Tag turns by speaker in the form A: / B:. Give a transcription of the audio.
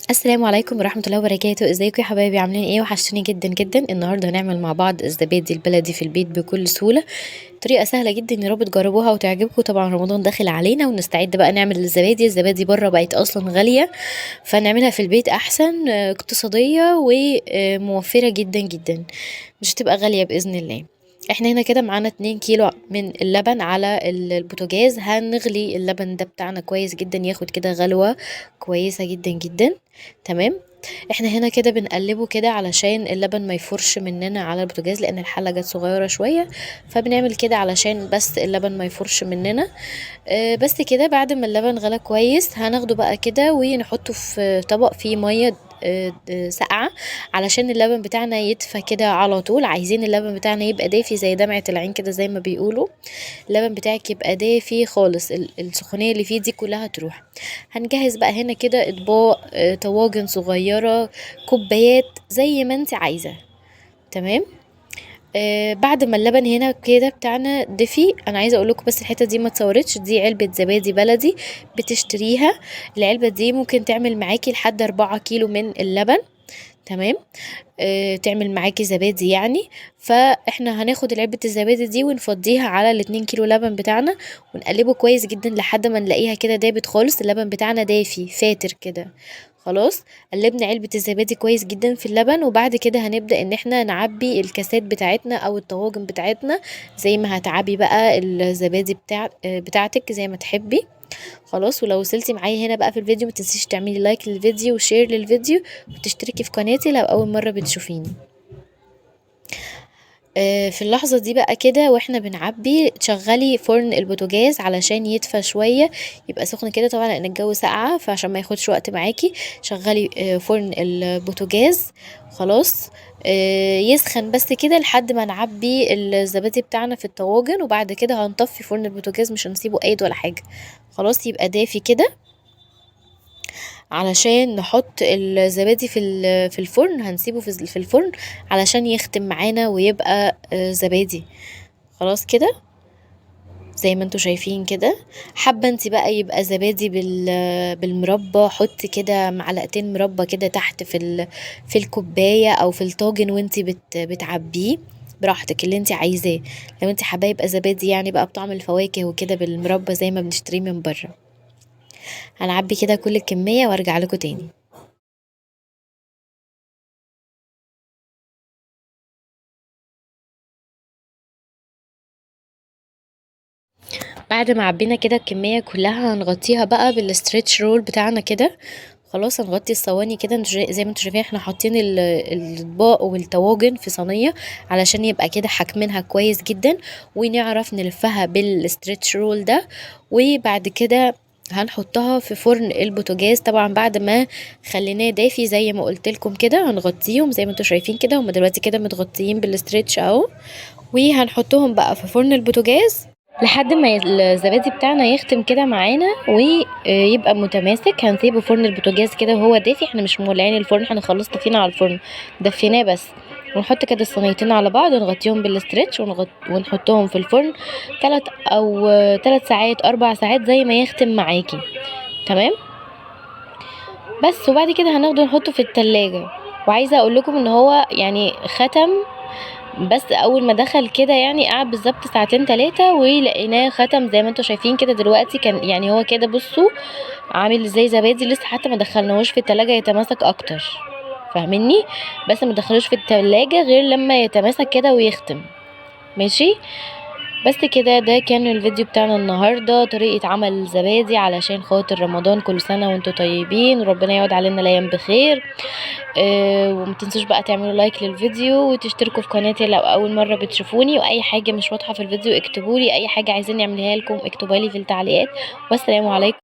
A: السلام عليكم ورحمة الله وبركاته. ازيكم يا حبايبي؟ عاملين ايه؟ وحشتوني جدا جدا. النهارده هنعمل مع بعض الزبادي البلدي في البيت بكل سهولة، طريقة سهلة جدا، يا رب تجربوها وتعجبكم. طبعا رمضان داخل علينا ونستعد بقى نعمل الزبادي. الزبادي بره بقت اصلا غالية، فنعملها في البيت احسن، اقتصادية وموفرة جدا جدا، مش هتبقى غالية بإذن الله. احنا هنا كده معانا 2 كيلو من اللبن على البوتاجاز. هنغلي اللبن ده بتاعنا كويس جدا، ياخد كده غلوة كويسة جدا جدا. تمام، احنا هنا كده بنقلبه كده علشان اللبن ما يفورش مننا على البوتاجاز، لان الحلة جت صغيرة شوية، فبنعمل كده علشان بس اللبن ما يفورش مننا. بس كده. بعد ما اللبن غلى كويس هناخده بقى كده ونحطه في طبق فيه مية ساقعة علشان اللبن بتاعنا يدفى كده على طول. عايزين اللبن بتاعنا يبقى دافي زي دمعة العين كده، زي ما بيقولوا، اللبن بتاعك يبقى دافي خالص، السخونية اللي فيه دي كلها تروح. هنجهز بقى هنا كده اطباق، طواجن صغيرة، كوبايات، زي ما انت عايزة. تمام. بعد ما اللبن هنا كده بتاعنا دفي، انا عايزه اقول لكم بس الحته دي ما اتصورتش، دي علبه زبادي بلدي بتشتريها، العلبه دي ممكن تعمل معاكي لحد 4 كيلو من اللبن. تمام، تعمل معاكي زبادي يعني. فاحنا هناخد علبه الزبادي دي ونفضيها على الاتنين كيلو لبن بتاعنا ونقلبه كويس جدا لحد ما نلاقيها كده دابت خالص، اللبن بتاعنا دافي فاتر كده. خلاص قلبنا علبة الزبادي كويس جدا في اللبن، وبعد كده هنبدأ ان احنا نعبي الكاسات بتاعتنا او الطواجن بتاعتنا زي ما هتعبي بقى الزبادي بتاعتك زي ما تحبي. خلاص، ولو وصلتي معايا هنا بقى في الفيديو ما تنسيش تعملي like للفيديو و share للفيديو وتشتركي في قناتي لو اول مرة بتشوفيني. في اللحظة دي بقى كده واحنا بنعبي تشغلي فرن البوتاجاز علشان يدفى شوية، يبقى سخن كده، طبعا لان الجو ساقعة فعشان ما ياخدش وقت معاكي شغلي فرن البوتاجاز. خلاص، يسخن بس كده لحد ما نعبي الزبادي بتاعنا في الطواجن، وبعد كده هنطفي فرن البوتاجاز، مش هنسيبه قايد ولا حاجة. خلاص يبقى دافي كده علشان نحط الزبادي في الفرن، هنسيبه في الفرن علشان يختم معانا ويبقى زبادي. خلاص كده زي ما انتوا شايفين كده. حابة انت بقى يبقى زبادي بالمربى، حطي كده معلقتين مربى كده تحت في الكوباية او في الطاجن وانت بتعبيه براحتك اللي انت عايزاه. لو انت حابة يبقى زبادي بقى بطعم الفواكه وكده بالمربى زي ما بنشتريه من بره. هنعبي كده كل الكمية وارجع لكم تاني. بعد ما عبينا كده الكمية كلها هنغطيها بقى بال stretch roll بتاعنا كده. خلاص هنغطي الصواني كده، زي ما انتوا شايفين احنا حاطين الاطباق والطواجن في صينية علشان يبقى كده حاكمينها كويس جدا ونعرف نلفها بال stretch roll ده. وبعد كده هنحطها في فرن البوتاجاز، طبعا بعد ما خليناه دافي زي ما قلت لكم كده. هنغطيهم زي ما انتوا شايفين كده، هما دلوقتي كده متغطيين بال stretch اهو، وهنحطهم بقى في فرن البوتاجاز لحد ما الزبادي بتاعنا يختم كده معانا ويبقى متماسك. هنسيبه فرن البوتاجاز كده وهو دافي، احنا مش مولعين الفرن، احنا خلاص طفينا على الفرن، دفيناه بس. ونحط كده الصينيتين على بعض ونغطيهم بال stretch ونحطهم في الفرن 3 او 3 ساعات 4 ساعات زي ما يختم معاكي. تمام بس. وبعد كده هناخده نحطه في التلاجة. وعايزه اقول لكم ان هو ختم، بس اول ما دخل كده قعد بالظبط ساعتين تلاتة ولقيناه ختم زي ما انتوا شايفين كده دلوقتي. كان هو كده بصوا عامل زي زبادي، لسه حتى ما دخلناهوش في التلاجة يتماسك اكتر، فاهميني؟ بس ما دخلوش في التلاجة غير لما يتماسك كده ويختم. ماشي بس كده. ده كان الفيديو بتاعنا النهارده، طريقة عمل الزبادي علشان خاطر رمضان. كل سنة وانتوا طيبين، وربنا يعود علينا الايام بخير. وما تنسوش بقى تعملوا like للفيديو وتشتركوا في قناتي لو اول مرة بتشوفوني، واي حاجة مش واضحة في الفيديو اكتبولي، اي حاجة عايزين نعملها لكم اكتبوها لي في التعليقات. والسلام عليكم.